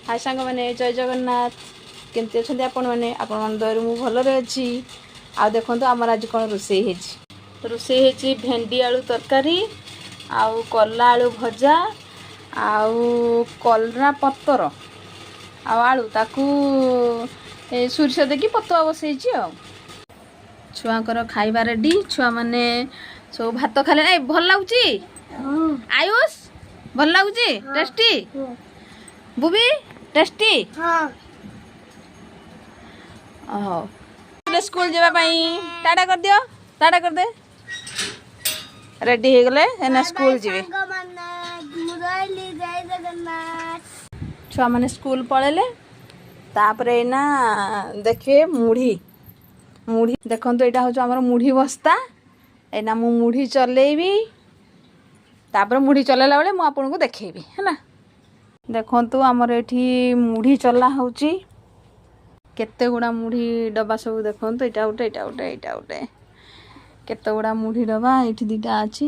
High ସାଙ୍ଗମାନେ, ଜୟ ଜଗନ୍ନାଥ। କେମିତି ଅଛନ୍ତି ଆପଣମାନେ? ଆପଣମାନଙ୍କ ଦୟାରୁ ମୁଁ ଭଲରେ ଅଛି। ଆଉ ଦେଖନ୍ତୁ, ଆମର ଆଜି କ'ଣ ରୋଷେଇ ହେଇଛି। ରୋଷେଇ ହେଇଛି ଭେଣ୍ଡି ଆଳୁ ତରକାରୀ ଆଉ କଲରା ଆଳୁ ଭଜା ଆଉ କଲରା ପତର ଆଉ ଆଳୁ, ତାକୁ ଏ ସୋରିଷ ଦେଇକି ପତୁଆ ବସେଇଛି। ଆଉ ଛୁଆଙ୍କର ଖାଇବା ରେଡ଼ି। ଛୁଆମାନେ ସବୁ ଭାତ ଖାଇଲେ। ଏ ଭଲ ଲାଗୁଛି ଆୟୁଷ? ଭଲ ଲାଗୁଛି? ଟେଷ୍ଟି ବୁବି? ଟେଷ୍ଟି? ହଉ, ସ୍କୁଲ ଯିବା ପାଇଁ ଟାଟା କରିଦିଅ। ଟାଟା କରିଦେ। ରେଡି ହେଇଗଲେ, ଏନା ସ୍କୁଲ ଯିବେ। ସାଙ୍ଗମାନେ, ମୁଁ ରହିଲି। ଜୟ ଜଗନ୍ନାଥ। ଛୁଆମାନେ ସ୍କୁଲ ପଳେଇଲେ। ତାପରେ ଏଇନା ଦେଖିବେ ମୁଢ଼ି। ମୁଢ଼ି ଦେଖନ୍ତୁ, ଏଇଟା ହେଉଛି ଆମର ମୁଢ଼ି ବସ୍ତା। ଏଇନା ମୁଁ ମୁଢ଼ି ଚଲେଇବି। ତାପରେ ମୁଢ଼ି ଚଲେଇଲା ବେଳେ ମୁଁ ଆପଣଙ୍କୁ ଦେଖେଇବି, ହେଲା। ଦେଖନ୍ତୁ, ଆମର ଏଠି ମୁଢ଼ି ଚଲା ହେଉଛି। କେତେ ଗୁଡ଼ା ମୁଢ଼ି ଡବା ସବୁ ଦେଖନ୍ତୁ। ଏଇଟା ଗୋଟେ, ଏଇଟା ଗୋଟେ, ଏଇଟା ଗୋଟେ, କେତେ ଗୁଡ଼ା ମୁଢ଼ି ଡବା। ଏଇଠି ଦୁଇଟା ଅଛି।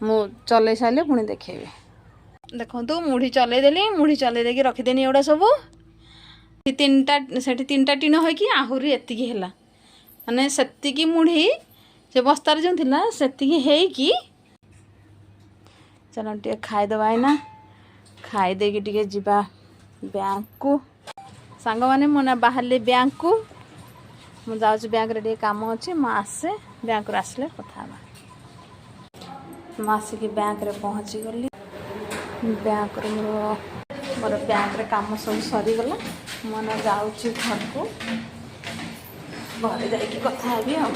ମୁଁ ଚଲେଇ ସାରିଲେ ପୁଣି ଦେଖେଇବି। ଦେଖନ୍ତୁ, ମୁଢ଼ି ଚଲେଇ ଦେଲି। ମୁଢ଼ି ଚଲେଇ ଦେଇକି ରଖିଦେନି। ଏଗୁଡ଼ା ସବୁ ତିନିଟା, ସେଠି ତିନିଟା ଟିଣ ହେଇକି ଆହୁରି ଏତିକି ହେଲା। ମାନେ ସେତିକି ମୁଢ଼ି ସେ ବସ୍ତାରେ ଯେଉଁ ଥିଲା, ସେତିକି ହେଇକି। ଚାଲ ଟିକେ ଖାଇଦେବା ଏଇନା। ଖାଇଦେଇକି ଟିକେ ଯିବା ବ୍ୟାଙ୍କକୁ। ସାଙ୍ଗମାନେ, ମୁଁ ନା ବାହାରିଲି ବ୍ୟାଙ୍କକୁ। ମୁଁ ଯାଉଛି, ବ୍ୟାଙ୍କରେ ଟିକେ କାମ ଅଛି। ମୁଁ ଆସେ, ବ୍ୟାଙ୍କରୁ ଆସିଲେ କଥା ହେବା। ମୁଁ ଆସିକି ବ୍ୟାଙ୍କରେ ପହଞ୍ଚିଗଲି। ବ୍ୟାଙ୍କରେ ମୋର ମୋର ବ୍ୟାଙ୍କରେ କାମ ସବୁ ସରିଗଲା। ମୁଁ ଏଇନା ଯାଉଛି ଘରକୁ। ଘରେ ଯାଇକି କଥା ହେବି। ଆଉ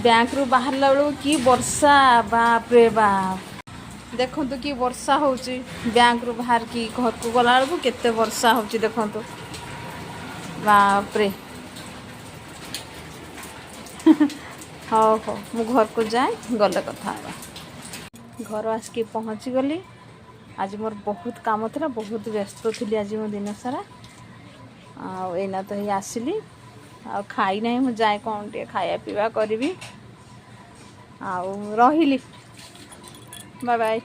ବ୍ୟାଙ୍କରୁ ବାହାରିଲା ବେଳକୁ କି ବର୍ଷା, ବାପରେ ବାପ! ଦେଖନ୍ତୁ କି ବର୍ଷା ହେଉଛି। ବ୍ୟାଙ୍କରୁ ବାହାରିକି ଘରକୁ ଗଲା ବେଳକୁ କେତେ ବର୍ଷା ହେଉଛି ଦେଖନ୍ତୁ। ବାପରେ! ହଉ ହଉ, ମୁଁ ଘରକୁ ଯାଏ, ଗଲେ କଥା ହେବା। ଘର ଆସିକି ପହଞ୍ଚିଗଲି। ଆଜି ମୋର ବହୁତ କାମ ଥିଲା, ବହୁତ ବ୍ୟସ୍ତ ଥିଲି ଆଜି ମୁଁ ଦିନ ସାରା। ଆଉ ଏଇନା ତ ହେଇ ଆସିଲି ଆଉ ଖାଇନାହିଁ। ମୁଁ ଯାଏ, କ'ଣ ଟିକେ ଖାଇବା ପିଇବା କରିବି। ଆଉ ରହିଲି, ବାଏ ବାଏ।